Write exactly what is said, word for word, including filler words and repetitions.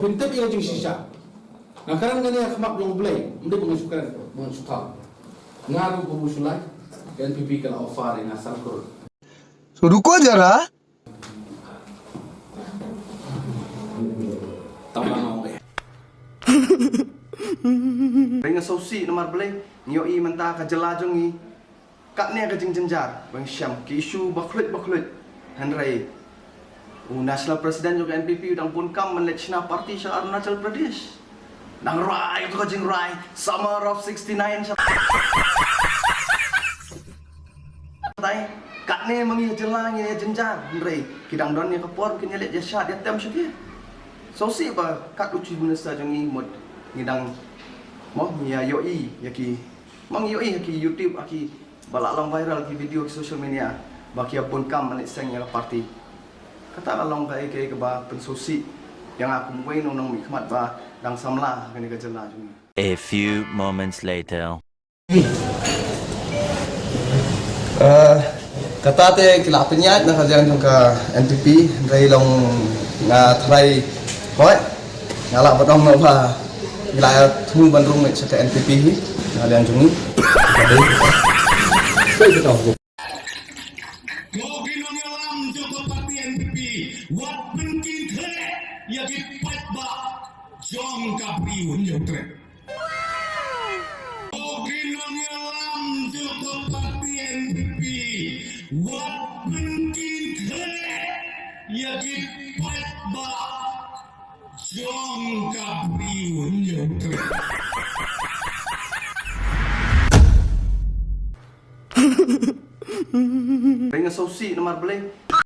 Pyntip ïa ka jingshisha. Nga kren kane ha khmat jong U Blei, ym dei ba nga shu kren, ba nga shu thaw. Nga ruh ba nga shu lai, ka N P P ka la offer ïa nga san klur. So, ruko jara. Tang ba nga ong dei. Hynrei nga sngewsih namar balei, ngi ïohi mynta ka jylla jong ngi. Katne ka jingjynjar, ba ngi shem, ki issue ba khluit ba khluit. Hynrei u National President jong ka N P P u dang bun kam ban leit shna party sha Arunachal Pradesh. Dang rai, tu ka jingrai, Summer of sixty-nine sha. Katne ma ngi ha jylla ngi ïa jynjar, hynrei ki dang don ïa ka por, kin ïa leit ïa shad ïa tem sha ki. Sngewsih ba kat u Chief Minister jong ngi mut ngi dang, mo, ngi ïa ïohi ïa ki, ma ngi ïohi ïa ki YouTube, ha ki ba la long viral ki video ki social media, ba ki ïa bun kam ban leit seng ïa ka party. Kata ka long kaei kaei kaba pynsngewsih ïa nga kum uwei na u nongmihkhmat ba dang samla ha kane ka jylla jong ngi. A few moments later. Eh, kata te ki la pynïaid na ka liang jong ka N P P, hynrei long nga tharai hoi. Nga lah ban ong noh ba ngi la ïa thmu ban rung sha ka N P P hi na ka liang jong ngi. Ko ki nongïalam jong ka party N P P, wat pynkynthei ïa ki paidbah jong ka Bri u Hynñiewtrep. Ko ki nongïalam jong ka party N P P, wat pynkynthei ïa ki paidbah jong ka Bri u Hynñiewtrep. Hynrei nga sngewsih namar balei,